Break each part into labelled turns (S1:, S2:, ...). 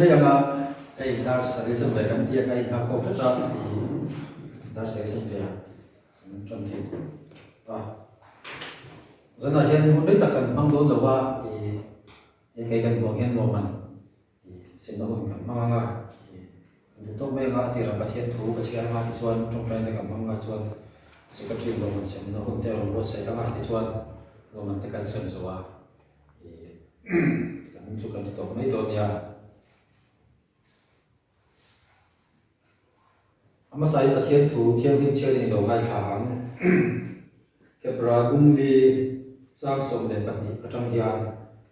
S1: mai ang a, hei dar sarih chanve kan tia ka inghak khawp hret a, dar sarih chanve ah kan tan thei tawh a. Zanah hian hun rei tak kan hmang dawn lo va, ih kei kan buang hian nuam an Simna hun kan hmang anga, kan duh tawk mai anga a tirah Pathian thu ka chhiar anga tichuan tawngtaina te kan hmang anga chuan Secretary lawmman semna hun te a rawn buatsaih anga tichuan lawmman te kan sem zo a, kan hun chu kan ti tawk mai dawn nia. A hmasa hi Pathian thu thianghlim chhiarin i lo ngaithla ang. Hebra Gungli chang 12 atang hian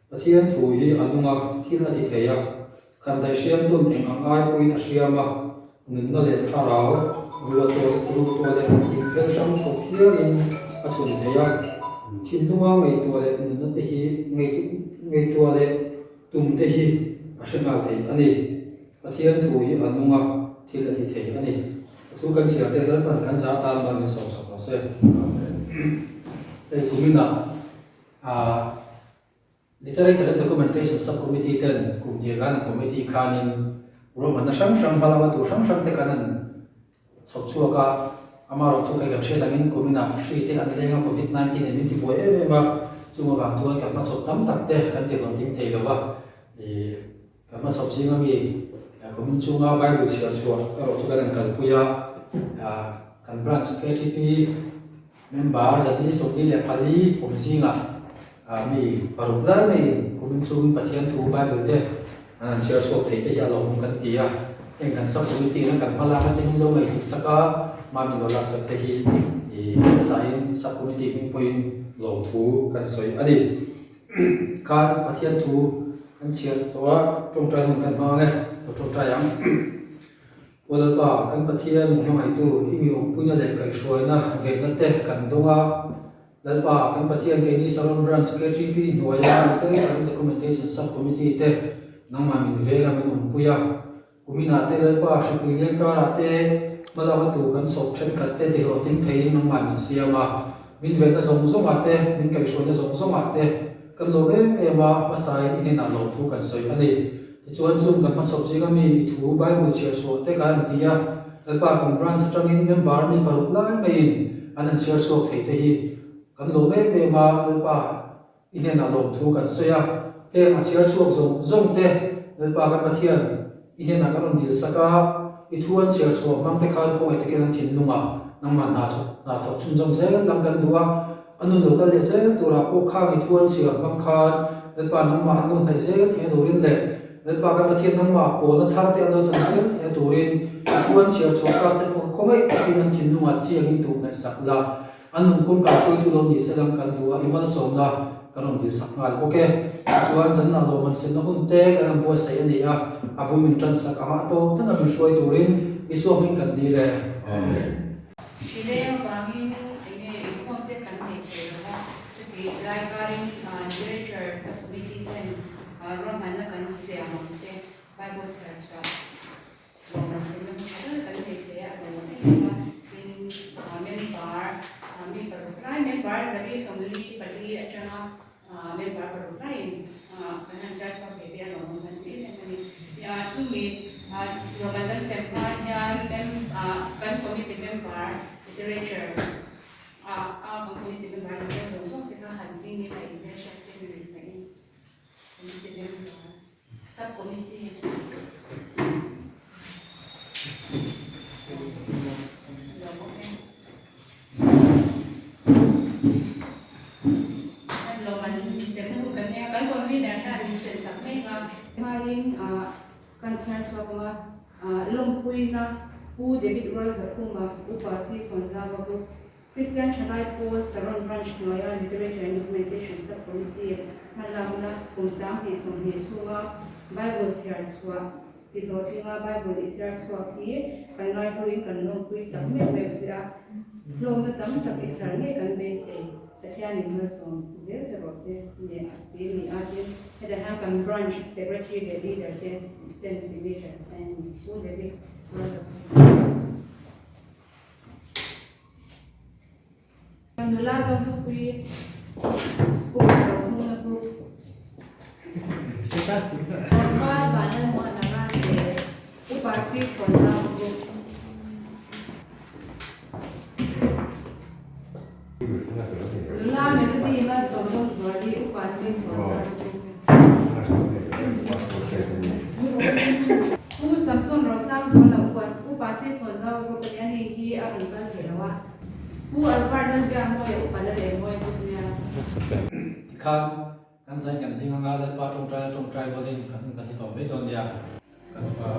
S1: Pathian thu hi a nung a, thil a ti thei a, khandaih hriamtun eng ang ai pawhin a hriam a, nunna leh thlarau ruah tawh ruh tawh leh thing phel hrang khawp hialin a chhun thei a, thinlunga ngaihtuah leh nunna te hi ngaihtuah leh tum te hi a hre nghal thei a ni. Pathian thu hi a nung a, thil a ti thei a ni. A thu kan chhiar te Lalpan kan zah atan mal min sawmsak rawh se. Amen. Hei kuminah ah Literature and Documentation Sub-Committee ten kum tir kan an committee khanin ruahmanna hrang hrang hmalakna tur hrang hrang te kan an chhawp chhuak a, amaherawhchu kei kan hriat angin kuminah hri te an leng a, Covid 19 in min ti buai em em a, chung avang chuan kan hmachhawp tam tak te kan ti hlawhtling thei lo va, ih. Kan hmachhawp zinga mi kumin chunga Bible chhiar chhuah erawh chu kan han kalpui a, kan branch ktp member 144 awm zingah mi paruk lai maiin kumin chungin Pathian thu Bible te an han chhiar chhuak thei te hi a lawmawm kan ti a, heng kan sub committee in a kan hma lak a te min lo ngaihhlut sak a, mah min lo lak sak te hi hmasain sub committee hming pawhin lawmthu kan sawi a ni. Khan Pathian thu kan chhiar tawh a, tawngtai hun kan hmang ang e, aw tawngtai ang. Aw Lalpa, kan Pathian min hmangaihtu, i mi awmpuina leh kaihhruaina venna te kan dawng a. Lalpa, kan Pathian keini Saron Branch KTP hnuaia Literature and Documentation Sub-Committee te nangmah min veng a, min awmpui a. Kuminah te Lalpa hripui lian karah te hmalak a tur kan chhawp thenkhat te tihlawhtling theiin nangmah min siam a, min venna zawng zawngah te, min kaihhruaina zawng zawngah te kan lawm em em a, hmasain i hnenah lawmthu kan sawi a ni. Tichuan chung kan hmachhawp zinga mi i thu Bible chhiar chhuah te kan han ti a, Lalpa kan branch atangin member mi paruk lai maiin an han chhiar chhuak thei te hi kan lawm em em a, Lalpa I hnenah lawmthu kan sawi a, heng a chhiar chhuak zawng zawng te Lalpa kan Pathian i hnenah kan rawn dil sak a, i thu an chhiar chhuah hmang te khan khawngaih takin an thinlungah nangmah hna chhawk hna thawk chhunzawm zel lam kan duh a, a nun lo kal leh zel turah pawh khang i thu an chhiar hmang khan Lalpa nangmah an lo hnaih zel theih turin leh Lalpa kan Pathian nangmah pawlna thar te an lo chan zel theih turin i thu an chhiar chhuah tak te pawh khawngaih takin an thinlungah chiangin duh ngaih sak la. An nung kawngka hruaitu lo ni se lam kan duh a, i malsawmna kan rawn dil sak nghal bawk e. Tichuan, zanah lawmman semna hun te kan han buatsaih a ni a, a bul min tan sak anga a tawp tana min hruai turin Isua hming kan dil e.
S2: Amen.
S3: Hrileng avangin enge inkhawm te kan nei thei lo va, chuti lai karin Literature Sub-Committee ten ruahmanna kan siam ang te Bible chhiar chhuah Lawmman semna hmasa ber kan nei thei a, a lawm em em a, tin member mi paruk lai member 144 atanga member paruk laiin kan han chhiar chhuak thei te a lawmawm kan ti em em a ni. Chumi lawmman kan sem hma hian kan committee member literature a kan committee member lo tel zawng zawng te kha han ding ila inhmelhriat te ni pahin committee member Sub committee lo bawk e. Kan lawm an semna hun kan nei a, kan convener hian min sem sak mek a. Hmain kan chhiar chhuak ang a, lawmpuina Pu David Rualzakhuma, Upa Si Chhawnzau a bawk. Kristian Thalai Pawl Saron Branch hnuaia Literature and Documentation Sub-Committee hmalakna kum 2020 chhunga Bible chhiar chhuah ti hlawhtlinga Bible i chhiar chhuak hi kan ngaihluin kan lawmpui tak meuh meuh che a, hlawmna tam tak i chhar ngei kan beisei. Pathianin malsawm zel che rawh se leh a ti a ni a, tin hetah hian kan Branch Secretary leh Leader te ten signature an sign a ni. Pu David Rualzakhuma. Nula zawng thupui kum ro hnung na group.
S2: Status tu
S3: Tlangval vanlalmuana. Upa si chhawn zau group. Nula Melody Malsawmdawngzuali Upa si chhawn zau group. Pu Samson Rosangzuala Upa si chhawn zau group a nia, ni hi a rawn kal ve lo a. Pu Albert Lalbiakmawia Upa Lalengmawia group nia.
S1: Tikhan Kan zai kan ding anga Lalpa tawngtai a tawngtai rualin kan hun kan ti tawp mai dawn nia. Kan pa.